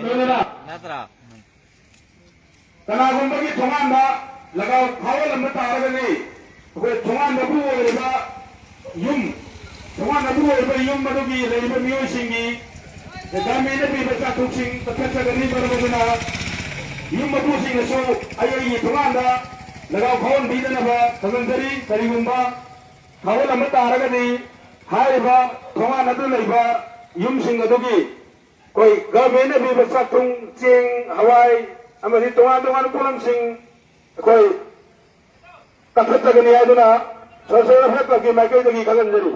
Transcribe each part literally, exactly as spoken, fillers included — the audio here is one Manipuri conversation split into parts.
ꯂꯣꯏꯅꯅ ꯅꯠꯇ꯭ꯔꯥ? ꯀꯅꯥꯒꯨꯝꯕꯒꯤ ꯊꯣꯡꯒꯥꯟꯗ ꯂꯒꯥꯎ ꯐꯥꯎꯍꯜꯂꯝꯕ ꯇꯥꯔꯒꯗꯤ, ꯑꯩꯈꯣꯏ ꯊꯣꯡꯒꯥꯟꯗꯕꯨ ꯑꯣꯏꯔꯤꯕ ꯌꯨꯝ, ꯊꯣꯡꯒꯥꯟꯗꯕꯨ ꯑꯣꯏꯔꯤꯕ ꯌꯨꯝ ꯑꯗꯨꯒꯤ ꯂꯩꯔꯤꯕ ꯃꯤꯑꯣꯏꯁꯤꯡꯒꯤ ꯒꯚꯔꯟꯃꯦꯟꯠꯅ ꯄꯤꯕ ꯆꯥꯛꯊꯨꯛꯁꯤꯡ ꯀꯛꯊꯠꯆꯒꯅꯤ꯫ ꯃꯔꯝ ꯑꯗꯨꯅ ꯌꯨꯝ ꯃꯄꯨꯁꯤꯡꯅꯁꯨ ꯑꯩ ꯑꯩꯒꯤ ꯊꯣꯡꯒꯥꯟꯗ ꯂꯒꯥꯎ ꯐꯥꯎꯍꯟꯕꯤꯗꯅꯕ ꯈꯪꯍꯟꯖꯔꯤ꯫ ꯀꯔꯤꯒꯨꯝꯕ ꯐꯥꯎꯍꯜꯂꯝꯕ ꯇꯥꯔꯒꯗꯤ, ꯍꯥꯏꯔꯤꯕ ꯊꯣꯡꯒꯥꯟ ꯑꯗꯨ ꯂꯩꯕ ꯌꯨꯝꯁꯤꯡ ꯑꯗꯨꯒꯤ ꯑꯩꯈꯣꯏ ꯒꯚꯔꯟꯃꯦꯟꯠꯅ ꯄꯤꯕ ꯆꯥꯛꯊꯨꯡ, ꯆꯦꯡ, ꯍꯋꯥꯏ ꯑꯃꯗꯤ ꯇꯣꯉꯥꯟ ꯇꯣꯉꯥꯟꯕ ꯄꯣꯠꯂꯝꯁꯤꯡ ꯑꯩꯈꯣꯏ ꯀꯛꯊꯠꯆꯒꯅꯤ ꯍꯥꯏꯗꯨꯅ ꯁꯣꯁꯤꯌꯦꯜ ꯋꯦꯜꯐꯤꯌꯔ ꯀ꯭ꯂꯕꯀꯤ ꯃꯥꯏꯀꯩꯗꯒꯤ ꯈꯪꯍꯟꯖꯔꯤ꯫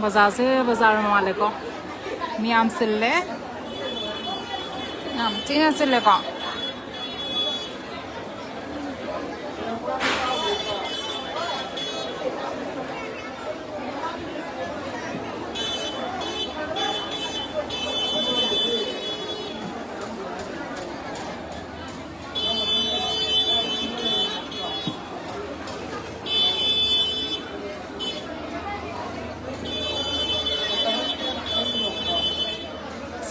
ꯕꯖꯥꯔꯁꯦ ꯕꯖꯥꯔ ꯃꯥꯜꯂꯦꯀꯣ꯫ ꯃꯤ ꯌꯥꯝ ꯆꯤꯜꯂꯦ꯫ ꯌꯥꯝ ꯊꯤꯅ ꯆꯤꯜꯂꯦꯀꯣ꯫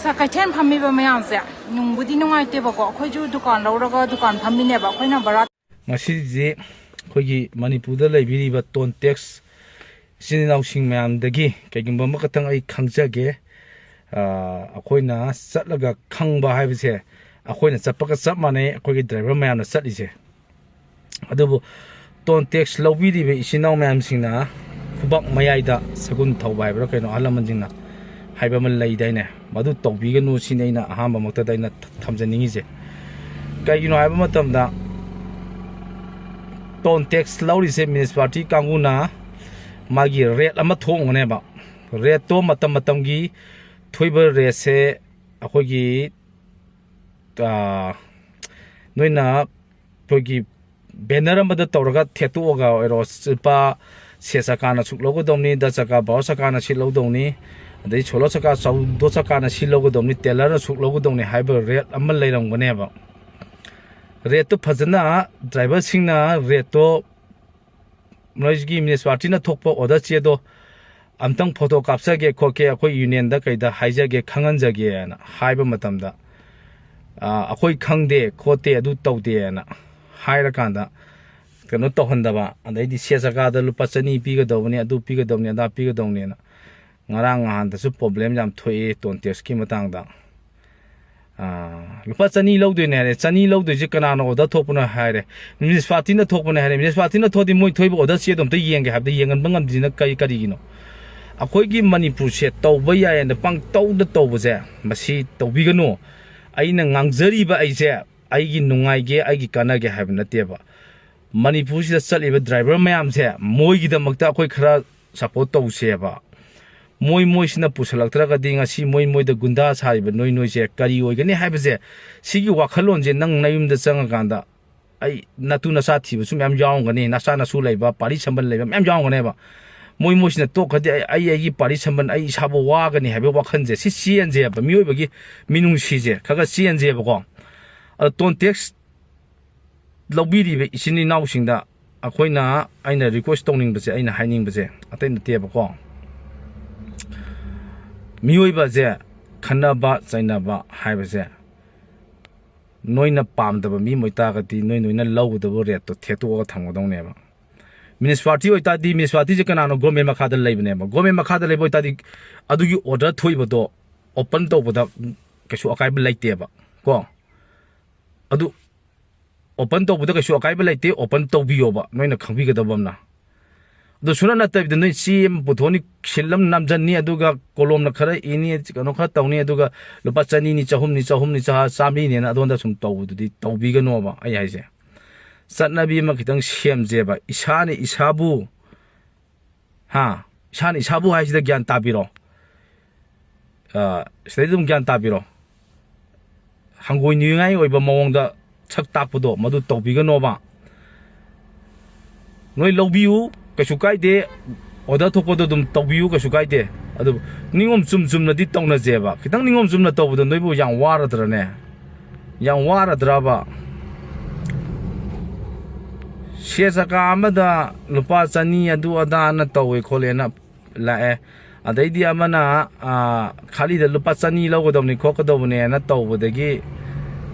ꯁ-, ꯀꯩꯊꯦꯜ ꯐꯝꯃꯤꯕ ꯃꯌꯥꯝꯁꯦ ꯅꯨꯡꯕꯨꯗꯤ ꯅꯨꯡꯉꯥꯏꯇꯦꯕꯀꯣ꯫ ꯑꯩꯈꯣꯏꯁꯨ ꯗꯨꯀꯥꯟ ꯂꯧꯔꯒ ꯗꯨꯀꯥꯟ ꯐꯝꯃꯤꯅꯦꯕ꯫ ꯑꯩꯈꯣꯏꯅ ꯚꯔꯥ ꯉꯁꯤꯁꯦ ꯑꯩꯈꯣꯏꯒꯤ ꯃꯅꯤꯄꯨꯔꯗ ꯂꯩꯕꯤꯔꯤꯕ ꯇꯣꯟ ꯇꯦꯛꯁ ꯏꯆꯤꯟ ꯏꯅꯥꯎꯁꯤꯡ ꯃꯌꯥꯝꯗꯒꯤ ꯀꯩꯒꯨꯝꯕ ꯑꯃꯈꯛꯇꯪ ꯑꯩ ꯈꯪꯖꯒꯦ꯫ ꯑ, ꯑꯩꯈꯣꯏꯅ ꯆꯠꯂꯒ ꯈꯪꯕ ꯍꯥꯏꯕꯁꯦ ꯑꯩꯈꯣꯏꯅ ꯆꯠꯄꯒ ꯆꯞ ꯃꯥꯟꯅꯩ, ꯑꯩꯈꯣꯏꯒꯤ ꯗ꯭ꯔꯥꯏꯚꯔ ꯃꯌꯥꯝꯅ ꯆꯠꯂꯤꯁꯦ꯫ ꯑꯗꯨꯕꯨ ꯇꯣꯟ ꯇꯦꯛꯁ ꯂꯧꯕꯤꯔꯤꯕ ꯏꯆꯤꯟ ꯏꯅꯥꯎ ꯃꯌꯥꯝꯁꯤꯡꯅ ꯈꯨꯕꯥꯛ ꯃꯌꯥꯏꯗ ꯁꯒꯨꯟ ꯊꯧꯕ ꯍꯥꯏꯕ꯭ꯔꯥ ꯀꯩꯅꯣ, ꯑꯍꯜ ꯂꯃꯟꯁꯤꯡꯅ ꯍꯥꯏꯕ ꯑꯃ ꯂꯩꯗꯥꯏꯅꯦ, ꯃꯗꯨ ꯇꯧꯕꯤꯒꯅꯨ ꯁꯤꯅꯤ ꯑꯩꯅ ꯑꯍꯥꯟꯕꯃꯛꯇꯗ ꯑꯩꯅ ꯊ-, ꯊꯝꯖꯅꯤꯡꯉꯤꯁꯦ꯫ ꯀꯩꯒꯤꯅꯣ ꯍꯥꯏꯕ ꯃꯇꯝꯗ ꯇꯣꯟ ꯇꯦꯛꯁ ꯂꯧꯔꯤꯁꯦ ꯃ꯭ꯌꯨꯅꯤꯁꯤꯄꯥꯂꯤꯇꯤ ꯀꯥꯡꯕꯨꯅ ꯃꯥꯒꯤ ꯔꯦꯠ ꯑꯃ ꯊꯣꯡꯒꯅꯦꯕ꯫ ꯔꯦꯠꯇꯣ ꯃꯇꯝ ꯃꯇꯝꯒꯤ ꯊꯣꯛꯏꯕ ꯔꯦꯠꯁꯦ ꯑꯩꯈꯣꯏꯒꯤ, ꯑ, ꯅꯣꯏꯅ ꯑꯩꯈꯣꯏꯒꯤ ꯕꯦꯅꯔ ꯑꯃꯗ ꯇꯧꯔꯒ ꯊꯦꯠꯇꯣꯛꯑꯒ ꯑꯣꯏꯔꯣ, ꯂꯨꯄꯥ ꯁꯦ ꯆꯀꯥꯅ ꯁꯨꯛ ꯂꯧꯒꯗꯧꯅꯤ, ꯗ ꯆꯀꯥ ꯕꯥꯔꯣ ꯆꯀꯥꯅ ꯁꯤ ꯂꯧꯗꯧꯅꯤ, ꯑꯗꯩ ꯁꯣꯂꯣ ꯆꯀꯥ ꯆꯧꯗꯣ ꯆꯀꯥꯅ ꯁꯤ ꯂꯧꯒꯗꯧꯅꯤ, ꯇꯦꯂꯔꯅ ꯁꯨꯛ ꯂꯧꯒꯗꯧꯅꯤ ꯍꯥꯏꯕ ꯔꯦꯠ ꯑꯃ ꯂꯩꯔꯝꯒꯅꯦꯕ꯫ ꯔꯦꯠꯇꯣ ꯐꯖꯅ ꯗ꯭ꯔꯥꯏꯚꯔꯁꯤꯡꯅ ꯔꯦꯠꯇꯣ ꯅꯣꯏꯒꯤ ꯃ꯭ꯌꯨꯅꯤꯁꯤꯄꯥꯂꯤꯇꯤꯅ ꯊꯣꯛꯄ ꯑꯣꯔꯗꯔ ꯆꯦꯗꯣ ꯑꯝꯇꯪ ꯐꯣꯇꯣ ꯀꯥꯞꯆꯒꯦ ꯈꯣꯠꯀꯦ, ꯑꯩꯈꯣꯏ ꯌꯨꯅꯤꯌꯟꯗ ꯀꯩꯗ ꯍꯥꯏꯖꯒꯦ, ꯈꯪꯍꯟꯖꯒꯦꯅ ꯍꯥꯏꯕ ꯃꯇꯝꯗ, "ꯑ, ꯑꯩꯈꯣꯏ ꯈꯪꯗꯦ ꯈꯣꯠꯇꯦ ꯑꯗꯨ ꯇꯧꯗꯦꯅ" ꯍꯥꯏꯔꯀꯥꯟꯗ ꯀꯩꯅꯣ ꯇꯧꯍꯟꯗꯕ, ꯑꯗꯩꯗꯤ ꯁꯦ ꯆꯀꯥꯗ ꯂꯨꯄꯥ ꯆꯅꯤ ꯄꯤꯒꯗꯧꯕꯅꯤ, ꯑꯗꯨ ꯄꯤꯒꯗꯧꯕꯅꯤ, ꯑꯗꯥ ꯄꯤꯒꯗꯧꯕꯅꯤꯅ ꯉꯔꯥꯡ ꯅꯍꯥꯟꯗꯁꯨ ꯄ꯭ꯔꯣꯕ꯭ꯂꯦꯝ ꯌꯥꯝ ꯊꯣꯛꯑꯦ ꯇꯣꯟ ꯇꯦꯛꯁꯀꯤ ꯃꯇꯥꯡꯗ꯫ ꯑꯥ, ꯂꯨꯄꯥ ꯆꯅꯤ ꯂꯧꯗꯣꯏꯅꯦ ꯍꯥꯏꯔꯦ꯫ ꯆꯅꯤ ꯂꯧꯗꯣꯏꯁꯦ ꯀꯅꯥꯅ ꯑꯣꯔꯗꯔ ꯊꯣꯛꯄꯅꯣ ꯍꯥꯏꯔꯦ꯫ ꯃ꯭ꯌꯨꯅꯤꯁꯤꯄꯥꯂꯤꯇꯤꯅ ꯊꯣꯛꯄꯅꯦ ꯍꯥꯏꯔꯦ꯫ ꯃ꯭ꯌꯨꯅꯤꯁꯤꯄꯥꯂꯤꯇꯤꯅ ꯊꯣꯛꯑꯗꯤ ꯃꯣꯏ ꯊꯣꯛꯏꯕ ꯑꯣꯔꯗꯔ ꯆꯦꯗꯣ ꯑꯝꯇ ꯌꯦꯡꯒꯦ ꯍꯥꯏꯕꯗ ꯌꯦꯡꯍꯟꯕ ꯉꯝꯗ꯭ꯔꯤꯁꯤꯅ ꯀꯔꯤ, ꯀꯔꯤꯒꯤꯅꯣ? ꯑꯩꯈꯣꯏꯒꯤ ꯃꯅꯤꯄꯨꯔꯁꯦ ꯇꯧꯕ ꯌꯥꯏ ꯍꯥꯏꯅ ꯄꯪꯇꯧꯗ ꯇꯧꯕꯁꯦ ꯃꯁꯤ ꯇꯧꯕꯤꯒꯅꯨ꯫ ꯑꯩꯅ ꯉꯥꯡꯖꯔꯤꯕ ꯑꯩꯁꯦ ꯑꯩꯒꯤ ꯅꯨꯡꯉꯥꯏꯒꯦ, ꯑꯩꯒꯤ ꯀꯥꯟꯅꯒꯦ ꯍꯥꯏꯕ ꯅꯠꯇꯦꯕ꯫ ꯃꯅꯤꯄꯨꯔꯁꯤꯗ ꯆꯠꯂꯤꯕ ꯗ꯭ꯔꯥꯏꯚꯔ ꯃꯌꯥꯝꯁꯦ ꯃꯣꯏꯒꯤꯗꯃꯛꯇ ꯑꯩꯈꯣꯏ ꯈꯔ ꯁꯞꯄꯣꯔꯠ ꯇꯧꯁꯦꯕ꯫ ꯃꯣꯏ ꯃꯣꯏꯁꯤꯅ ꯄꯨꯁꯜꯂꯛꯇ꯭ꯔꯒꯗꯤ ꯉꯁꯤ ꯃꯣꯏ ꯃꯣꯏꯗ ꯒꯨꯟꯗꯥ ꯁꯥꯔꯤꯕ ꯅꯣꯏ ꯅꯣꯏꯁꯦ ꯀꯔꯤ ꯑꯣꯏꯒꯅꯤ ꯍꯥꯏꯕꯁꯦ, ꯁꯤꯒꯤ ꯋꯥꯈꯜꯂꯣꯟꯁꯦ ꯅꯪ ꯅꯌꯨꯝꯗ ꯆꯪꯉꯀꯥꯟꯗ ꯑꯩ ꯅꯇꯨ ꯅꯆꯥ ꯊꯤꯕꯁꯨ ꯃꯌꯥꯝ ꯌꯥꯎꯔꯝꯒꯅꯤ, ꯅꯆꯥ ꯅꯁꯨ ꯂꯩꯕ, ꯄꯥꯔꯤ ꯁꯝꯕꯟ ꯂꯩꯕ ꯃꯌꯥꯝ ꯌꯥꯎꯔꯝꯒꯅꯦꯕ꯫ ꯃꯣꯏ ꯃꯣꯏꯁꯤꯅ ꯇꯣꯛꯈ꯭ꯔꯗꯤ ꯑꯩ, ꯑꯩ ꯑꯩꯒꯤ ꯄꯥꯔꯤ ꯁꯝꯕꯟ, ꯑꯩ ꯏꯁꯥꯕꯨ ꯋꯥꯒꯅꯤ ꯍꯥꯏꯕꯒꯤ ꯋꯥꯈꯜꯁꯦ ꯁꯤ ꯆꯦꯟꯁꯦꯕ꯫ ꯃꯤꯑꯣꯏꯕꯒꯤ ꯃꯤꯅꯨꯡꯁꯤꯁꯦ ꯈꯔ ꯈꯔ ꯆꯦꯟꯁꯦꯕꯀꯣ꯫ ꯑꯗꯣ ꯇꯣꯟ ꯇꯦꯛꯁ ꯂꯧꯕꯤꯔꯤꯕ ꯏꯆꯤꯟ ꯏꯅꯥꯎꯁꯤꯡꯗ ꯑꯩꯈꯣꯏꯅ, ꯑꯩꯅ ꯔꯤꯀ꯭ꯋꯦꯁ ꯇꯧꯅꯤꯡꯕꯁꯦ, ꯑꯩꯅ ꯍꯥꯏꯅꯤꯡꯕꯁꯦ ꯑꯇꯩ ꯅꯠꯇꯦꯕꯀꯣ꯫ ꯃꯤꯑꯣꯏꯕꯁꯦ ꯈꯟꯅꯕ ꯆꯩꯅꯕ ꯍꯥꯏꯕꯁꯦ ꯅꯣꯏꯅ ꯄꯥꯝꯗꯕ ꯃꯤ ꯑꯃ ꯑꯣꯏꯇꯥꯔꯒꯗꯤ ꯅꯣꯏ ꯅꯣꯏꯅ ꯂꯧꯒꯗꯕ ꯔꯦꯠꯇꯣ ꯊꯦꯠꯇꯣꯛꯑꯒ ꯊꯝꯒꯗꯧꯅꯦꯕ꯫ ꯃ꯭ꯌꯨꯅꯤꯁꯤꯄꯥꯂꯤꯇꯤ ꯑꯣꯏꯇꯥꯔꯗꯤ ꯃ꯭ꯌꯨꯅꯤꯁꯤꯄꯥꯂꯤꯇꯤꯁꯦ ꯀꯅꯥꯅꯣ? ꯒꯣꯔꯃꯦꯟ ꯃꯈꯥꯗ ꯂꯩꯕꯅꯦꯕ꯫ ꯒꯣꯔꯃꯦꯟ ꯃꯈꯥꯗ ꯂꯩꯕ ꯑꯣꯏꯇꯥꯔꯗꯤ ꯑꯗꯨꯒꯤ ꯑꯣꯔꯗꯔ ꯊꯣꯛꯏꯕꯗꯣ ꯑꯣꯄꯟ ꯇꯧꯕꯗ ꯀꯩꯁꯨ ꯑꯀꯥꯏꯕ ꯂꯩꯇꯦꯕ ꯀꯣ꯫ ꯑꯗꯨ ꯑꯣꯄꯟ ꯇꯧꯕꯗ ꯀꯩꯁꯨ ꯑꯀꯥꯏꯕ ꯂꯩꯇꯦ, ꯑꯣꯄꯟ ꯇꯧꯕꯤꯌꯣꯕ, ꯅꯣꯏꯅ ꯈꯪꯕꯤꯒꯗꯕ ꯑꯃꯅ꯫ ꯑꯗꯨ ꯁꯨꯅ ꯅꯠꯇꯕꯤꯗ ꯅꯣꯏ ꯆꯦ ꯑꯃ ꯄꯨꯊꯣꯛꯑꯅꯤ, ꯁꯤꯜ ꯑꯃ ꯅꯝꯖꯟꯅꯤ, ꯑꯗꯨꯒ ꯀꯣꯂꯣꯝꯅ ꯈꯔ ꯏꯅꯤ, ꯀꯩꯅꯣ ꯈꯔ ꯇꯧꯅꯤ, ꯑꯗꯨꯒ ꯂꯨꯄꯥ ꯆꯅꯤꯅꯤ, ꯆꯍꯨꯝꯅꯤ, ꯆꯍꯨꯝꯅꯤ, ꯆꯥ-, ꯆꯥꯝꯃꯔꯤꯅꯦꯅ ꯑꯗꯣꯝꯗ ꯁꯨꯝ ꯇꯧꯕꯗꯨꯗꯤ ꯇꯧꯕꯤꯒꯅꯣꯕ꯫ ꯑꯩ ꯍꯥꯏꯁꯦ, ꯆꯠꯅꯕꯤ ꯑꯃ ꯈꯤꯇꯪ ꯁꯦꯝꯖꯦꯕ꯫ ꯏꯁꯥꯅ ꯏꯁꯥꯕꯨ, ꯍꯥ, ꯏꯁꯥꯅ ꯏꯁꯥꯕꯨ ꯍꯥꯏꯁꯤꯗ ꯒ꯭ꯌꯥꯟ ꯇꯥꯕꯤꯔꯣ꯫ ꯑ, ꯁꯤꯗꯩꯗ ꯑꯗꯨꯝ ꯒ꯭ꯌꯥꯟ ꯇꯥꯕꯤꯔꯣ꯫ ꯍꯪꯒꯣꯏꯅꯤꯡꯉꯥꯏ ꯑꯣꯏꯕ ꯃꯑꯣꯡꯗ ꯁꯛ ꯇꯥꯛꯄꯗꯣ ꯃꯗꯨ ꯇꯧꯕꯤꯒꯅꯣꯕ꯫ ꯅꯣꯏ ꯂꯧꯕꯤꯌꯨ, ꯀꯩꯁꯨ ꯀꯥꯏꯗꯦ꯫ Order ꯊꯣꯛꯄꯗꯣ ꯑꯗꯨꯝ ꯇꯧꯕꯤꯌꯨ, ꯀꯩꯁꯨ ꯀꯥꯏꯗꯦ꯫ ꯑꯗꯨ ꯅꯤꯉꯣꯝ ꯆꯨꯝ ꯆꯨꯝꯅꯗꯤ ꯇꯧꯅꯖꯦꯕ꯫ ꯈꯤꯇꯪ ꯅꯤꯉꯣꯝ ꯆꯨꯝꯅ ꯇꯧꯕꯗꯣ ꯅꯣꯏꯕꯨ ꯌꯥꯝ ꯋꯥꯔꯗ꯭ꯔꯅꯦ? ꯌꯥꯝ ꯋꯥꯔꯗ꯭ꯔꯕ? ꯁꯦ ꯆꯀꯥ ꯑꯃꯗ ꯂꯨꯄꯥ ꯆꯅꯤ ꯑꯗꯨ ꯑꯗꯥꯅ ꯇꯧꯋꯦ ꯈꯣꯠꯂꯦꯅ ꯂꯥꯛꯑꯦ꯫ ꯑꯗꯩꯗꯤ ꯑꯃꯅ, ꯑꯥ, ꯈꯥꯂꯤꯗ ꯂꯨꯄꯥ ꯆꯅꯤ ꯂꯧꯒꯗꯕꯅꯤ ꯈꯣꯠꯀꯗꯕꯅꯦꯅ ꯇꯧꯕꯗꯒꯤ,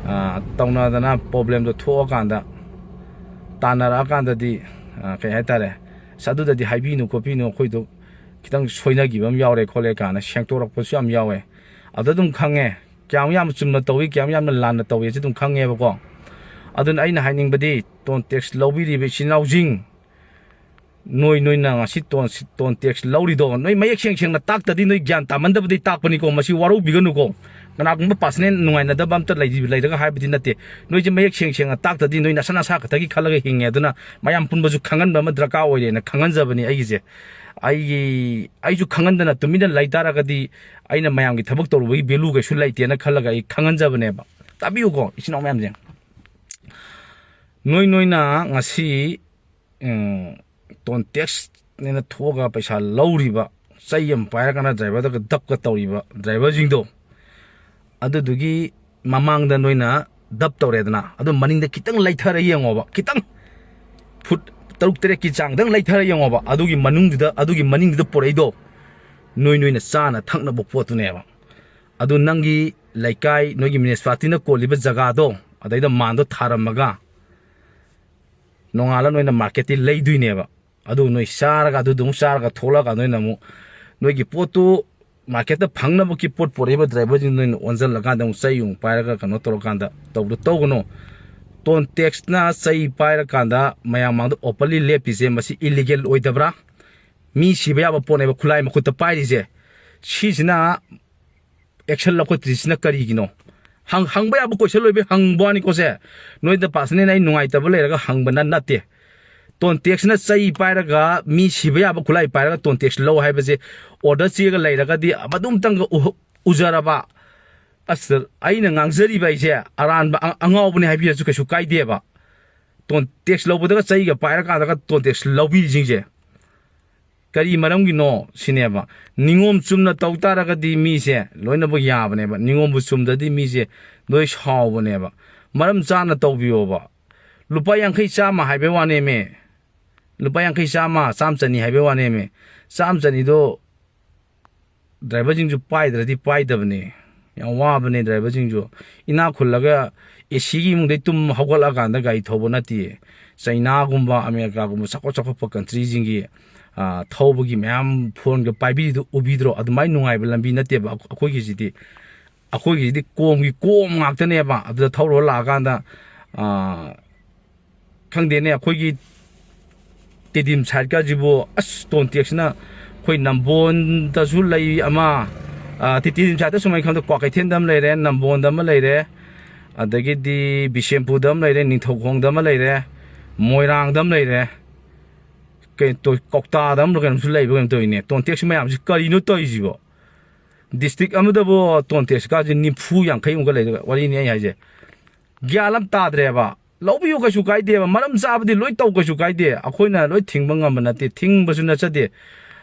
ꯑꯥ, ꯇꯧꯅꯗꯅ problemꯗꯣ ꯊꯣꯛꯑꯀꯥꯟꯗ, ꯇꯥꯟꯅꯔꯛꯑꯀꯥꯟꯗꯗꯤ, ꯑꯥ, ꯀꯩ ꯍꯥꯏꯇꯥꯔꯦ, "ꯑꯁ, ꯑꯗꯨꯗꯗꯤ ꯍꯥꯏꯕꯤꯅꯨ ꯈꯣꯠꯄꯤꯅꯨ, ꯑꯩꯈꯣꯏꯗꯣ ꯈꯤꯇꯪ ꯁꯣꯏꯅꯈꯤꯕ ꯑꯃ ꯌꯥꯎꯔꯦ" ꯈꯣꯠꯂꯦ ꯀꯥꯏꯅ ꯁꯦꯡꯇꯣꯔꯛꯄꯁꯨ ꯌꯥꯝ ꯌꯥꯎꯋꯦ꯫ ꯑꯗ ꯑꯗꯨꯝ ꯈꯪꯉꯦ ꯀꯌꯥꯝ ꯌꯥꯝꯅ ꯆꯨꯝꯅ ꯇꯧꯏ, ꯀꯌꯥꯝ ꯌꯥꯝꯅ ꯂꯥꯟꯅ ꯇꯧꯏꯁꯦ ꯑꯗꯨꯝ ꯈꯪꯉꯦꯕꯀꯣ꯫ ꯑꯗꯨꯅ ꯑꯩꯅ ꯍꯥꯏꯅꯤꯡꯕꯗꯤ, ꯇꯣꯟ tax ꯂꯧꯕꯤꯔꯤꯕ ꯏꯆꯤꯟ ꯏꯅꯥꯎꯁꯤꯡ, ꯅꯣꯏ, ꯅꯣꯏꯅ ꯉꯁꯤ ꯇꯣꯟ, ꯇꯣꯟ tax ꯂꯧꯔꯤꯗꯣ, ꯅꯣꯏ ꯃꯌꯦꯛ ꯁꯦꯡ ꯁꯦꯡꯅ ꯇꯥꯛꯇꯗꯤ ꯅꯣꯏ ꯒ꯭ꯌꯥꯟ ꯇꯥꯃꯟꯗꯕꯗꯩ ꯇꯥꯛꯄꯅꯤꯀꯣ, ꯃꯁꯤ ꯋꯥꯔꯧꯕꯤꯒꯅꯨꯀꯣ꯫ ꯀꯅꯥꯒꯨꯝꯕ personal ꯅꯨꯡꯉꯥꯏꯅꯗꯕ ꯑꯝꯇ ꯂꯩ-, ꯂꯩꯔꯒ ꯍꯥꯏꯕꯗꯤ ꯅꯠꯇꯦ꯫ ꯅꯣꯏꯁꯦ ꯃꯌꯦꯛ ꯁꯦꯡ ꯁꯦꯡꯅ ꯇꯥꯛꯇꯗꯤ ꯅꯣꯏ ꯅꯁꯥ ꯅꯁꯥ ꯈꯛꯇꯒꯤ ꯈꯜꯂꯒ ꯍꯤꯡꯉꯦ꯫ ꯑꯗꯨꯅ ꯃꯌꯥꯝ ꯄꯨꯟꯕꯁꯨ ꯈꯪꯍꯟꯕ ꯑꯃ ꯗꯔꯀꯥꯔ ꯑꯣꯏꯔꯦꯅ ꯈꯪꯍꯟꯖꯕꯅꯤ ꯑꯩꯒꯤꯁꯦ꯫ ꯑꯩꯒꯤ, ꯑꯩꯁꯨ ꯈꯪꯍꯟꯗꯅ ꯇꯨꯃꯤꯟꯅ ꯂꯩ ꯇꯥꯔꯒꯗꯤ ꯑꯩꯅ ꯃꯌꯥꯝꯒꯤ ꯊꯕꯛ ꯇꯧꯔꯨꯕꯒꯤ value ꯀꯩꯁꯨ ꯂꯩꯇꯦꯅ ꯈꯜꯂꯒ ꯑꯩ ꯈꯪꯍꯟꯖꯕꯅꯦꯕ꯫ ꯇꯥꯕꯤꯌꯨꯀꯣ, ꯏꯆꯤꯟ ꯏꯅꯥꯎ ꯃꯌꯥꯝꯁꯦ꯫ ꯅꯣꯏ, ꯅꯣꯏꯅ ꯉꯁꯤ, ꯎꯝ, ꯇꯣꯟ taxꯅꯦꯅ ꯊꯣꯛꯑꯒ ꯄꯩꯁꯥ ꯂꯧꯔꯤꯕ, ꯆꯩ ꯑꯃ ꯄꯥꯏꯔꯀꯥꯟꯗ driverꯗꯒ ꯗꯞꯀ ꯇꯧꯔꯤꯕ driverꯁꯤꯡꯗꯣ, ꯑꯗꯨꯗꯨꯒꯤ ꯃꯃꯥꯡꯗ ꯅꯣꯏꯅ ꯗꯞ ꯇꯧꯔꯦꯗꯅ, ꯑꯗꯨ ꯃꯅꯤꯡꯗ ꯈꯤꯇꯪ ꯂꯩꯊꯔ ꯌꯦꯡꯉꯣꯕ, ꯈꯤꯇꯪ foot ꯇꯔꯨꯛ ꯇꯔꯦꯠꯀꯤ ꯆꯥꯡꯗꯪ ꯂꯩꯊꯔ ꯌꯦꯡꯉꯣꯕ, ꯑꯗꯨꯒꯤ ꯃꯅꯨꯡꯗꯨꯗ, ꯑꯗꯨꯒꯤ ꯃꯅꯤꯡꯗꯨꯗ ꯄꯨꯔꯛꯏꯗꯣ ꯅꯣꯏ, ꯅꯣꯏꯅ ꯆꯥꯅ ꯊꯛꯅꯕ ꯄꯣꯠꯇꯨꯅꯦꯕ꯫ ꯑꯗꯨ ꯅꯪꯒꯤ ꯂꯩꯀꯥꯏ, ꯅꯣꯏꯒꯤ municipalityꯅ ꯀꯣꯜꯂꯤꯕ ꯖꯒꯥꯗꯣ, ꯑꯗꯩꯗ ꯃꯥꯟꯗꯣ ꯊꯥꯔꯝꯃꯒ, ꯅꯣꯡꯉꯥꯜꯂ ꯅꯣꯏꯅ marketꯇꯤ ꯂꯩꯗꯣꯏꯅꯦꯕ꯫ ꯑꯗꯨ ꯅꯣꯏ ꯆꯥꯔꯒ, ꯑꯗꯨꯗꯨ ꯑꯃꯨꯛ ꯆꯥꯔꯒ ꯊꯣꯛꯂꯛꯑꯒ ꯅꯣꯏꯅ ꯑꯃꯨꯛ ꯅꯣꯏꯒꯤ ꯄꯣꯠꯇꯨ marketꯇ ꯐꯪꯅꯕꯒꯤ ꯄꯣꯠ ꯄꯨꯔꯛꯏꯕ driverꯁꯤꯡ ꯅꯣꯏꯅ ꯑꯣꯟꯁꯤꯜꯂꯀꯥꯟꯗ ꯑꯃꯨꯛ ꯆꯩ ꯑꯃꯨꯛ ꯄꯥꯏꯔꯒ ꯀꯩꯅꯣ ꯇꯧꯔꯀꯥꯟꯗ ꯇꯧꯕꯗꯣ ꯇꯧꯒꯅꯨ꯫ ꯇꯣꯟ taxꯅ ꯆꯩ ꯄꯥꯏꯔꯀꯥꯟꯗ ꯃꯌꯥꯝ ꯃꯥꯡꯗ openly ꯂꯦꯞꯄꯤꯁꯦ, ꯃꯁꯤ illegal ꯑꯣꯏꯗꯕ꯭ꯔꯥ? ꯃꯤ ꯁꯤꯕ ꯌꯥꯕ ꯄꯣꯠꯅꯦꯕ ꯈꯨꯠꯂꯥꯏ ꯃꯈꯨꯠꯇ ꯄꯥꯏꯔꯤꯁꯦ꯫ ꯁꯤꯁꯤꯅ action ꯂꯧꯈꯠꯇ꯭ꯔꯤꯁꯤꯅ ꯀꯔꯤꯒꯤꯅꯣ? ꯍꯪ-, ꯍꯪꯕ ꯌꯥꯕ question ꯑꯣꯏꯕꯩ ꯍꯪꯕ ꯋꯥꯅꯤꯀꯣ ꯁꯦ꯫ ꯅꯣꯏꯗ personal ꯑꯩ ꯅꯨꯡꯉꯥꯏꯇꯕ ꯂꯩꯔꯒ ꯍꯪꯕꯅ ꯅꯠꯇꯦ꯫ ꯇꯣꯟ taxꯅ ꯆꯩ ꯄꯥꯏꯔꯒ, ꯃꯤ ꯁꯤꯕ ꯌꯥꯕ ꯈꯨꯠꯂꯥꯏ ꯄꯥꯏꯔꯒ ꯇꯣꯟ tax ꯂꯧ ꯍꯥꯏꯕꯁꯦ, order ꯆꯦꯒ ꯂꯩꯔꯒꯗꯤ ꯃꯗꯨꯝꯇꯪꯒ ꯎꯍ-, ꯎꯖꯔꯕ, ꯑꯁ, ꯑꯩꯅ ꯉꯥꯡꯖꯔꯤꯕ ꯑꯩꯁꯦ ꯑꯔꯥꯟꯕ, ꯑ-, ꯑꯉꯥꯎꯕꯅꯦ ꯍꯥꯏꯕꯤꯔꯁꯨ ꯀꯩꯁꯨ ꯀꯥꯏꯗꯦꯕ꯫ ꯇꯣꯟ ꯇꯦꯛꯁ ꯂꯧꯕꯗꯒ ꯆꯩꯒ ꯄꯥꯏꯔꯀꯥꯟꯗꯒ ꯇꯣꯟ ꯇꯦꯛꯁ ꯂꯧꯕꯤꯔꯤꯁꯤꯡꯁꯦ ꯀꯔꯤ ꯃꯔꯝꯒꯤꯅꯣ ꯁꯤꯅꯦꯕ꯫ ꯅꯤꯉꯣꯝ ꯆꯨꯝꯅ ꯇꯧ ꯇꯥꯔꯒꯗꯤ ꯃꯤꯁꯦ ꯂꯣꯏꯅꯃꯛ ꯌꯥꯕꯅꯦꯕ, ꯅꯤꯉꯣꯝꯕꯨ ꯆꯨꯝꯗ꯭ꯔꯗꯤ ꯃꯤꯁꯦ ꯂꯣꯏ ꯁꯥꯎꯕꯅꯦꯕ꯫ ꯃꯔꯝ ꯆꯥꯅ ꯇꯧꯕꯤꯌꯣꯕ꯫ ꯂꯨꯄꯥ ꯌꯥꯡꯈꯩ ꯆꯥꯝꯃ ꯍꯥꯏꯕꯩ ꯋꯥꯅꯦꯃꯦ, ꯂꯨꯄꯥ ꯌꯥꯡꯈꯩ ꯆꯥꯝꯃ ꯆꯥꯝꯃ ꯆꯅꯤ ꯍꯥꯏꯕꯩ ꯋꯥꯅꯦꯃꯦ꯫ ꯆꯥꯝꯃ ꯆꯅꯤꯗꯣ ꯗ꯭ꯔꯥꯏꯚꯔꯁꯤꯡꯁꯨ ꯄꯥꯏꯗ꯭ꯔꯗꯤ ꯄꯥꯏꯗꯕꯅꯦ꯫ ꯌꯥꯝ ꯋꯥꯕꯅꯦ ꯗ꯭ꯔꯥꯏꯚꯔꯁꯤꯡꯁꯨ꯫ ꯏꯅꯥꯛ ꯈꯨꯜꯂꯒ ꯑꯦ ꯁꯤꯒꯤ ꯏꯃꯨꯡꯗꯩ ꯇꯨꯝ ꯍꯧꯒꯠꯂꯛꯑꯀꯥꯟꯗ ꯒꯥꯔꯤ ꯊꯧꯕ ꯅꯠꯇꯦ꯫ ꯆꯩꯅꯥꯒꯨꯝꯕ ꯑꯃꯦꯔꯤꯀꯥꯒꯨꯝꯕ ꯆꯥꯎꯈꯠ ꯆꯥꯎꯈꯠꯄ ꯀꯟꯇ꯭ꯔꯤꯁꯤꯡꯒꯤ, ꯑꯥ, ꯊꯧꯕꯒꯤ ꯃꯌꯥꯝ ꯐꯣꯟꯒ ꯄꯥꯏꯕꯤꯔꯤꯗꯨ ꯎꯕꯤꯗ꯭ꯔꯣ? ꯑꯗꯨꯃꯥꯏꯅ ꯅꯨꯡꯉꯥꯏꯕ ꯂꯝꯕꯤ ꯅꯠꯇꯦꯕ ꯑꯩꯈꯣꯏꯒꯤꯁꯤꯗꯤ꯫ ꯑꯩꯈꯣꯏꯒꯤꯁꯤꯗꯤ ꯀꯣꯝꯒꯤ ꯀꯣꯝ ꯉꯥꯛꯇꯅꯦꯕ꯫ ꯑꯗꯨꯗ ꯊꯧꯔ ꯂꯥꯛꯑꯀꯥꯟꯗ, ꯑꯥ, ꯈꯪꯗꯦꯅꯦ, ꯑꯩꯈꯣꯏꯒꯤ ꯇꯦꯗꯤꯝ ꯁꯥꯏꯠꯀꯁꯤꯕꯨ ꯑꯁ ꯇꯣꯟ ꯇꯦꯛꯁꯤꯅ ꯑꯩꯈꯣꯏ ꯅꯝꯕꯣꯟꯗꯁꯨ ꯂꯩ ꯑꯃ, ꯑꯥ, ꯇꯦ-, ꯇꯦꯗꯤꯝ ꯁꯥꯏꯠꯇ ꯁꯨꯃꯥꯏꯅ ꯈꯪꯗꯦ, ꯀ꯭ꯋꯥꯀꯩꯊꯦꯜꯗ ꯑꯃ ꯂꯩꯔꯦ, ꯅꯝꯕꯣꯟꯗ ꯑꯃ ꯂꯩꯔꯦ, ꯑꯗꯒꯤꯗꯤ ꯕꯤꯁꯦꯝꯄꯨꯔꯗ ꯑꯃ ꯂꯩꯔꯦ, ꯅꯤꯡꯊꯧꯈꯣꯡꯗ ꯑꯃ ꯂꯩꯔꯦ, ꯃꯣꯏꯔꯥꯡꯗ ꯑꯃ ꯂꯩꯔꯦ, ꯀꯩ ꯇꯧ-, ꯀꯧꯇꯥꯗ ꯑꯃ ꯀꯩꯅꯣꯝꯁꯨ ꯂꯩꯕ ꯀꯩꯅꯣ ꯇꯧꯔꯤꯅꯦ꯫ ꯇꯣꯟ ꯇꯦꯛꯁ ꯃꯌꯥꯝꯁꯤ ꯀꯔꯤꯅꯣ ꯇꯧꯔꯤꯁꯤꯕꯣ? ꯗꯤꯁꯇ꯭ꯔꯤꯛ ꯑꯃꯗꯕꯨ ꯇꯣꯟ ꯇꯦꯛꯁꯀꯥꯁꯦ ꯅꯤꯐꯨ ꯌꯥꯡꯈꯩꯃꯨꯛꯀ ꯂꯩꯗꯣꯏꯕ ꯋꯥꯔꯤꯅꯤ ꯑꯩ ꯍꯥꯏꯁꯦ꯫ ꯒ꯭ꯌꯥꯟ ꯑꯃ ꯇꯥꯗ꯭ꯔꯦꯕ꯫ ꯂꯧꯕꯤꯌꯨ ꯀꯩꯁꯨ ꯀꯥꯏꯗꯦꯕ, ꯃꯔꯝ ꯆꯥꯕꯗꯤ ꯂꯣꯏ ꯇꯧ ꯀꯩꯁꯨ ꯀꯥꯏꯗꯦ, ꯑꯩꯈꯣꯏꯅ ꯂꯣꯏ ꯊꯤꯡꯕ ꯉꯝꯕ ꯅꯠꯇꯦ, ꯊꯤꯡꯕꯁꯨ ꯅꯠꯆꯗꯦ꯫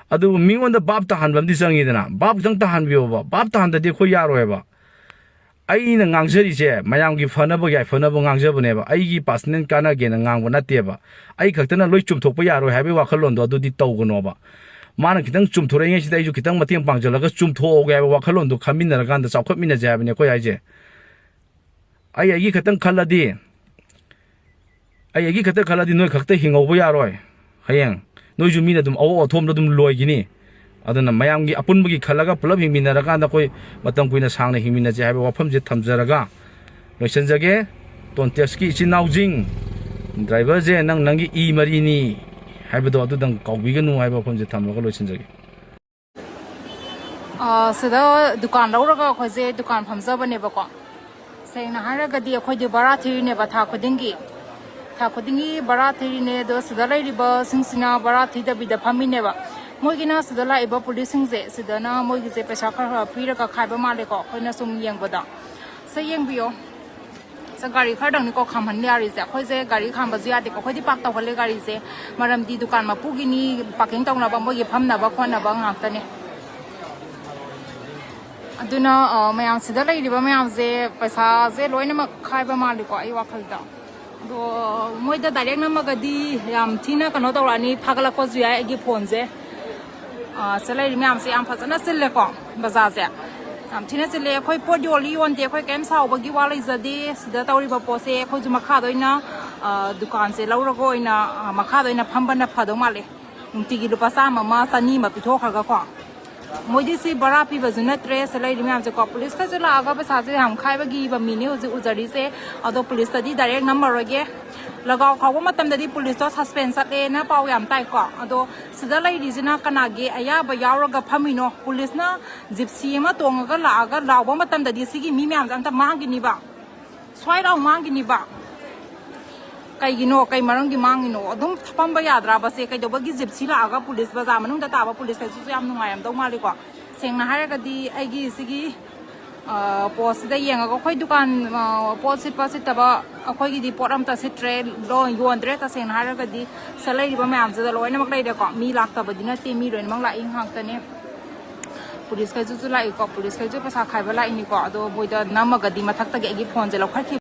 ꯑꯗꯨꯕꯨ ꯃꯤꯉꯣꯟꯗ ꯚꯥꯞ ꯇꯥꯍꯟꯕ ꯑꯃꯗꯤ ꯆꯪꯉꯤꯗꯅ, ꯚꯥꯞ ꯈꯤꯇꯪ ꯇꯥꯍꯟꯕꯤꯌꯣꯕ, ꯚꯥꯞ ꯇꯥꯍꯟꯗꯗꯤ ꯑꯩꯈꯣꯏ ꯌꯥꯔꯣꯏꯕ꯫ ꯑꯩꯅ ꯉꯥꯡꯖꯔꯤꯁꯦ ꯃꯌꯥꯝꯒꯤ ꯐꯅꯕ ꯌꯥꯏꯐꯅꯕ ꯉꯥꯡꯖꯕꯅꯦꯕ, ꯑꯩꯒꯤ ꯄꯥꯔꯁꯅꯦꯜ ꯀꯥꯟꯅꯒꯦꯅ ꯉꯥꯡꯕ ꯅꯠꯇꯦꯕ꯫ ꯑꯩ ꯈꯛꯇꯅ ꯂꯣꯏ ꯆꯨꯝꯊꯣꯛꯄ ꯌꯥꯔꯣꯏ ꯍꯥꯏꯕꯒꯤ ꯋꯥꯈꯜꯂꯣꯟꯗꯣ ꯑꯗꯨꯗꯤ ꯇꯧꯒꯅꯣꯕ꯫ ꯃꯥꯅ ꯈꯤꯇꯪ ꯆꯨꯝꯊꯣꯔꯛꯏꯉꯩꯁꯤꯗ ꯑꯩꯁꯨ ꯈꯤꯇꯪ ꯃꯇꯦꯡ ꯄꯥꯡꯁꯤꯜꯂꯒ ꯆꯨꯝꯊꯣꯛꯍꯧꯒꯦ ꯍꯥꯏꯕ ꯋꯥꯈꯜꯂꯣꯟꯗꯣ ꯈꯟꯃꯤꯟꯅꯔꯀꯥꯟꯗ ꯆꯥꯎꯈꯠꯃꯤꯟꯅꯁꯦ ꯍꯥꯏꯕꯅꯦ ꯑꯩꯈꯣꯏ ꯍꯥꯏꯁꯦ꯫ ꯑꯩ ꯑꯩꯒꯤ ꯈꯛꯇꯪ ꯈꯜꯂꯗꯤ, ꯑꯩ ꯑꯩꯒꯤ ꯈꯛꯇꯪ ꯈꯜꯂꯗꯤ ꯅꯣꯏ ꯈꯛꯇ ꯍꯤꯡꯍꯧꯕ ꯌꯥꯔꯣꯏ꯫ ꯍꯌꯦꯡ ꯅꯣꯏꯁꯨ ꯃꯤꯅ ꯑꯗꯨꯝ ꯑꯋꯥ ꯑꯊꯣꯝꯗ ꯑꯗꯨꯝ ꯂꯣꯏꯈꯤꯅꯤ꯫ ꯑꯗꯨꯅ ꯃꯌꯥꯝꯒꯤ ꯑꯄꯨꯟꯕꯒꯤ ꯈꯜꯂꯒ ꯄꯨꯂꯞ ꯍꯤꯡꯃꯤꯟꯅꯔꯀꯥꯟꯗ ꯑꯩꯈꯣꯏ ꯃꯇꯝ ꯀꯨꯏꯅ ꯁꯥꯡꯅ ꯍꯤꯡꯃꯤꯟꯅꯁꯦ ꯍꯥꯏꯕ ꯋꯥꯐꯝꯁꯦ ꯊꯝꯖꯔꯒ ꯂꯣꯏꯁꯤꯟꯖꯒꯦ꯫ ꯇꯣꯟ ꯇꯦꯛꯁꯀꯤ ꯏꯆꯤꯟ ꯏꯅꯥꯎꯁꯤꯡ, ꯗ꯭ꯔꯥꯏꯚꯔꯁꯦ ꯅꯪ ꯅꯪꯒꯤ ꯏ ꯃꯔꯤꯅꯤ ꯍꯥꯏꯕꯗꯣ ꯑꯗꯨꯗꯪ ꯀꯥꯎꯕꯤꯒꯅꯨ ꯍꯥꯏꯕ ꯋꯥꯐꯝꯁꯦ ꯊꯝꯂꯒ ꯂꯣꯏꯁꯤꯟꯖꯒꯦ꯫ ꯑ, ꯁꯤꯗ ꯗꯨꯀꯥꯟ ꯂꯧꯔꯒ ꯑꯩꯈꯣꯏꯁꯦ ꯗꯨꯀꯥꯟ ꯐꯝꯖꯕꯅꯦꯕꯀꯣ꯫ ꯁꯦꯡꯅ ꯍꯥꯏꯔꯒꯗꯤ ꯑꯩꯈꯣꯏꯗꯤ ꯚꯔꯥ ꯊꯤꯔꯤꯅꯦꯕ ꯊꯥ ꯈꯨꯗꯤꯡꯒꯤ꯫ ꯊꯥ ꯈꯨꯗꯤꯡꯒꯤ ꯚꯔꯥ ꯊꯤꯔꯤꯅꯦ, ꯑꯗꯣ ꯁꯤꯗ ꯂꯩꯔꯤꯕꯁꯤꯡꯁꯤꯅ ꯚꯔꯥ ꯊꯤꯗꯕꯤꯗ ꯐꯝꯃꯤꯅꯦꯕ꯫ ꯃꯣꯏꯒꯤꯅ ꯁꯤꯗ ꯂꯥꯛꯏꯕ ꯄꯨꯂꯤꯁꯁꯤꯡꯁꯦ, ꯁꯤꯗꯅ ꯃꯣꯏꯒꯤꯁꯦ ꯄꯩꯁꯥ ꯈꯔ ꯈꯔ ꯄꯤꯔꯒ ꯈꯥꯏꯕ ꯃꯥꯜꯂꯦꯀꯣ, ꯑꯩꯈꯣꯏꯅ ꯁꯨꯝ ꯌꯦꯡꯕꯗ꯫ ꯁꯦ ꯌꯦꯡꯕꯤꯌꯣ꯫ ꯒꯥꯔꯤ ꯈꯔꯗꯪꯅꯤꯀꯣ ꯈꯥꯝꯍꯟ ꯌꯥꯔꯤꯁꯦ꯫ ꯑꯩꯈꯣꯏꯁꯦ ꯒꯥꯔꯤ ꯈꯥꯝꯕꯁꯨ ꯌꯥꯗꯦꯀꯣ, ꯑꯩꯈꯣꯏꯗꯤ ꯄꯥꯔꯛ ꯇꯧꯍꯜꯂꯦ ꯒꯥꯔꯤꯁꯦ꯫ ꯃꯔꯝꯗꯤ ꯗꯨꯀꯥꯟ ꯃꯄꯨꯒꯤꯅꯤ, ꯄꯥꯔꯀꯤꯡ ꯇꯧꯅꯕ, ꯃꯣꯏꯒꯤ ꯐꯝꯅꯕ ꯈꯣꯠꯅꯕ ꯉꯥꯛꯇꯅꯦ꯫ ꯑꯗꯨꯅ, ꯑ, ꯃꯌꯥꯝꯁꯤꯗ ꯂꯩꯔꯤꯕ ꯃꯌꯥꯝꯁꯦ ꯄꯩꯁꯥꯁꯦ ꯂꯣꯏꯅꯃꯛ ꯈꯥꯏꯕ ꯃꯥꯜꯂꯤꯀꯣ ꯑꯩ ꯋꯥꯈꯜꯗ꯫ ꯑꯗꯣ ꯃꯣꯏꯗ ꯗꯥꯏꯔꯦꯛ ꯅꯝꯃꯒꯗꯤ ꯌꯥꯝ ꯊꯤꯅ ꯀꯩꯅꯣ ꯇꯧꯔꯛꯑꯅꯤ, ꯊꯥꯒꯠꯂꯛꯄꯁꯨ ꯌꯥꯏ ꯑꯩꯒꯤ ꯐꯣꯟꯁꯦ꯫ ꯑ, ꯁꯤꯗ ꯂꯩꯔꯤ ꯃꯌꯥꯝꯁꯦ ꯌꯥꯝ ꯐꯖꯅ ꯆꯤꯜꯂꯦꯀꯣ, ꯕꯖꯥꯔꯁꯦ ꯌꯥꯝ ꯊꯤꯅ ꯆꯤꯜꯂꯦ꯫ ꯑꯩꯈꯣꯏ ꯄꯣꯠ ꯌꯣꯜꯂꯤ ꯌꯣꯟꯗꯦ, ꯑꯩꯈꯣꯏ ꯀꯔꯤꯝ ꯁꯥꯎꯕꯒꯤ ꯋꯥ ꯂꯩꯖꯗꯦ꯫ ꯁꯤꯗ ꯇꯧꯔꯤꯕ ꯄꯣꯠꯁꯦ ꯑꯩꯈꯣꯏꯁꯨ ꯃꯈꯥꯗ ꯑꯣꯏꯅ, ꯑ, ꯗꯨꯀꯥꯟꯁꯦ ꯂꯧꯔꯒ ꯑꯣꯏꯅ, ꯑ, ꯃꯈꯥꯗ ꯑꯣꯏꯅ ꯐꯝꯕꯅ ꯐꯗꯧ ꯃꯥꯜꯂꯦ꯫ ꯅꯨꯡꯇꯤꯒꯤ ꯂꯨꯄꯥ ꯆꯥꯝꯃ ꯑꯃ, ꯆꯅꯤ ꯑꯃ ꯄꯤꯊꯣꯛꯈ꯭ꯔꯒꯀꯣ꯫ ꯃꯣꯏꯗꯤ ꯁꯤ ꯚꯔꯥ ꯄꯤꯕꯁꯨ ꯅꯠꯇ꯭ꯔꯦ꯫ ꯁꯤꯗ ꯂꯩꯔꯤ ꯃꯌꯥꯝꯁꯦꯀꯣ, ꯄꯨꯂꯤꯁꯇꯁꯨ ꯂꯥꯛꯑꯒ ꯄꯩꯁꯥꯁꯦ ꯌꯥꯝ ꯈꯥꯏꯕꯒꯤ ꯃꯃꯤꯅꯦ ꯍꯧꯖꯤꯛ ꯎꯖꯔꯤꯁꯦ꯫ ꯑꯗꯣ ꯄꯨꯂꯤꯁꯇꯗꯤ ꯗꯥꯏꯔꯦꯛ ꯅꯝꯃꯔꯣꯏꯒꯦ꯫ ꯂꯒꯥꯎ ꯈꯥꯎꯕ ꯃꯇꯝꯗꯗꯤ ꯄꯨꯂꯤꯁꯇꯣ ꯁꯁꯄꯦꯟ ꯆꯠꯂꯦꯅ ꯄꯥꯎ ꯌꯥꯝ ꯇꯥꯏꯀꯣ꯫ ꯑꯗꯣ ꯁꯤꯗ ꯂꯩꯔꯤꯁꯤꯅ ꯀꯅꯥꯒꯤ ꯑꯌꯥꯕ ꯌꯥꯎꯔꯒ ꯐꯝꯃꯤꯅꯣ? ꯄꯨꯂꯤꯁꯅ ꯖꯤꯞꯁꯤ ꯑꯃ ꯇꯣꯡꯉꯒ ꯂꯥꯛꯑꯒ ꯂꯥꯎꯕ ꯃꯇꯝꯗꯗꯤ ꯁꯤꯒꯤ ꯃꯤ ꯃꯌꯥꯝꯁꯦ ꯑꯝꯇ ꯃꯥꯡꯈꯤꯅꯤꯕ, ꯁ꯭ꯋꯥꯏ ꯂꯥꯎ ꯃꯥꯡꯈꯤꯅꯤꯕ꯫ ꯀꯩꯒꯤꯅꯣ? ꯀꯩ ꯃꯔꯝꯒꯤ ꯃꯥꯡꯉꯤꯅꯣ? ꯑꯗꯨꯝ ꯐꯝꯕ ꯌꯥꯗ꯭ꯔꯕꯁꯦ? ꯀꯩꯗꯧꯕꯒꯤ ꯖꯤꯞꯁꯤ ꯂꯥꯛꯑꯒ ꯄꯨꯂꯤꯁ, ꯕꯖꯥꯔ ꯃꯅꯨꯡꯗ ꯇꯥꯕ ꯄꯨꯂꯤꯁ ꯀꯩꯁꯨ ꯌꯥꯝ ꯅꯨꯡꯉꯥꯏꯔꯝꯗꯧ ꯃꯥꯜꯂꯤꯀꯣ꯫ ꯁꯦꯡꯅ ꯍꯥꯏꯔꯒꯗꯤ ꯑꯩꯒꯤ ꯁꯤꯒꯤ, ꯑ, ꯄꯣꯠꯁꯤꯗ ꯌꯦꯡꯉꯒ ꯑꯩꯈꯣꯏ ꯗꯨꯀꯥꯟ, ꯑ, ꯄꯣꯠ ꯁꯤꯠꯄ ꯁꯤꯠꯇꯕ ꯑꯩꯈꯣꯏꯒꯤꯗꯤ ꯄꯣꯠ ꯑꯝꯇ ꯁꯤꯠꯇ꯭ꯔꯦ, ꯂꯣ-, ꯌꯣꯟꯗ꯭ꯔꯦ꯫ ꯇꯁꯦꯡꯅ ꯍꯥꯏꯔꯒꯗꯤ ꯁꯤꯗ ꯂꯩꯔꯤꯕ ꯃꯌꯥꯝꯁꯤꯗ ꯂꯣꯏꯅꯃꯛ ꯂꯩꯔꯦꯀꯣ꯫ ꯃꯤ ꯂꯥꯛꯇꯕꯗꯤ ꯅꯠꯇꯦ, ꯃꯤ ꯂꯣꯏꯅꯃꯛ ꯂꯥꯛꯏ ꯉꯥꯛꯇꯅꯦ꯫ ꯄꯨꯂꯤꯁꯈꯩꯁꯨ ꯂꯥꯛꯏꯀꯣ, ꯄꯨꯂꯤꯁꯈꯩꯁꯨ ꯄꯩꯁꯥ ꯈꯥꯏꯕ ꯂꯥꯛꯏꯅꯤꯀꯣ꯫ ꯑꯗꯣ ꯃꯣꯏꯗ ꯅꯝꯃꯒꯗꯤ ꯃꯊꯛꯇꯒꯤ ꯑꯩꯒꯤ ꯐꯣꯟꯁꯦ ꯂꯧꯈꯠꯈꯤꯕ